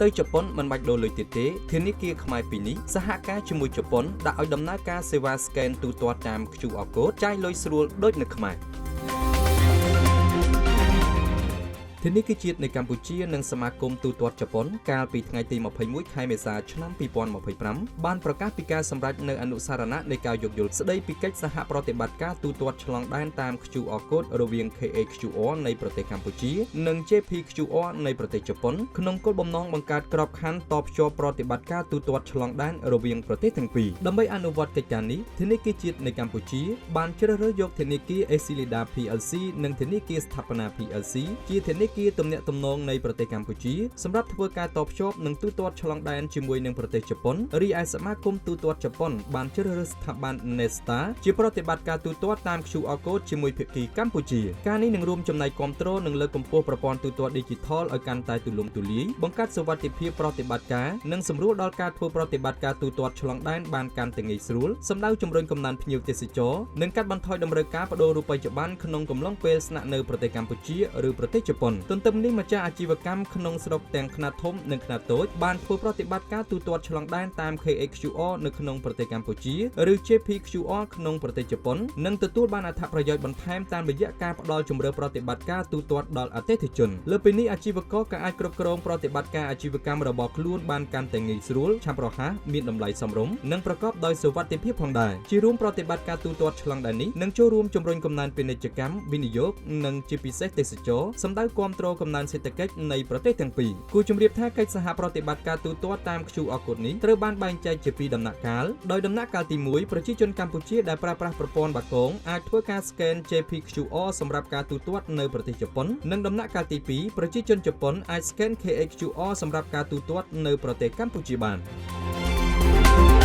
ទៅជប៉ុនមិនបាច់ដូរលុយទៀតទេធនាគារខ្មែរពីរនេះសហការជាមួយជប៉ុនដាក់ឲ្យដំណើរការសេវា scan ទូទាត់តាម QR code ចាយលុយស្រួលដូចនៅខ្មែរធនាគារជាតិនៃកម្ពុជានិងសមាគមទូទាត់ជប៉ុនកាលពីថ្ងៃទី21ខែមេសាឆ្នាំ2025បានប្រកាសពីការសម្រេចនៅអនុស្សរណៈនៃការយោគយល់ស្តីពីកិច្ចសហប្រតិបត្តិការទូទាត់ឆ្លងដែនតាម QR code រវាង KHQR នៃប្រទេសកម្ពុជានិង JPQR នៃប្រទេសជប៉ុនក្នុងគោលបំណងបង្កើតក្របខ័ណ្ឌតភ្ជាប់ប្រតិបត្តិការទូទាត់ឆ្លងដែនរវាងប្រទេសទាំងពីរដើម្បីអនុវត្តកិច្ចការនេះធនាគារជាតិនៃកម្ពុជាបានជ្រើសរើសយកធនាគារ ACLEDA PLC និងធនាគារស្ថាបនា PLC ជាធនាគារទំនាក់ទំនងនៃប្រទេសកម្ពុជាសម្រាប់ធ្វើការតភ្ជាប់និងទូទាត់ឆ្លងដែនជាមួយនឹងប្រទេសជប៉ុនរីឯសមាគមទូទាត់ជប៉ុនបានជ្រើសរើសស្ថាប័ន Nesta ជាប្រតិបត្តិការទូទាត់តាម QR code ជាមួយភាគីកម្ពុជាការនេះនឹងរួមចំណែកគាំទ្រនិងលើកកម្ពស់ប្រព័ន្ធទូទាត់ Digital ឲ្យកាន់តែទូលំទូលាយបង្កើតសុវត្ថិភាពប្រតិបត្តិការនិងសម្រួលដល់ការធ្វើប្រតិបត្តិការទូទាត់ឆ្លងដែនបានកាន់តែងាយស្រួលសម្ដៅជំរុញកំណើនភ្ញៀវទេសចរនិងកាត់បន្ថយតម្រូវការបដូររូបិយប័ណ្ណក្នុងកំឡុងពេលស្នាក់នៅប្រទេសកម្ពុជាឬប្រទេសជប៉ុនទន្ទឹមនេះម្ចាស់អាជីវកម្មក្នុងស្រុកទាំងខ្នាតធំនិងខ្នាតតូចបានធ្វើប្រតិបត្តិការទូទាត់ឆ្លងដែនតាម KHQR នៅក្នុងប្រទេសកម្ពុជាឬ JPQR ក្នុងប្រទេសជប៉ុននិងទទួលបានអត្ថប្រយោជន៍បន្ថែមតាមរយៈការផ្ដល់ជម្រើសប្រតិបត្តិការទូទាត់ដល់អតិថិជនលើពីនេះអាជីវករក៏អាចគ្រប់គ្រងប្រតិបត្តិការអាជីវកម្មរបស់ខ្លួនបានកាន់តែងាយស្រួលឆាប់រហ័សមានតម្លៃសមរម្យនិងប្រកបដោយសុវត្ថិភាពផងដែរជារួមប្រតិបត្តិការទូទាត់ឆ្លងដែននេះនឹងចូលរួមជំរុញកំណើនពាណិជ្ជកម្មវិនិយោគនិងជាពិសេសទេសចរសម្ដៅគាំទ្រកំណើនសេដ្ឋកិច្ចនៃប្រទេសទាំងពីរគួរជម្រាបថាកិច្ចសហប្រតិបត្តិការទូទាត់តាម QR code នេះត្រូវបានបែងចែកជាពីរដំណាក់កាលដោយដំណាក់កាលទី1ប្រជាជនកម្ពុជាដែលប្រើប្រាស់ប្រព័ន្ធបាគងអាចធ្វើការ scan JPQR សម្រាប់ការទូទាត់នៅប្រទេសជប៉ុននិងដំណាក់កាលទី2ប្រជាជនជប៉ុនអាច scan KHQR សម្រាប់ការទូទាត់នៅប្រទេសកម្ពុជាបាន។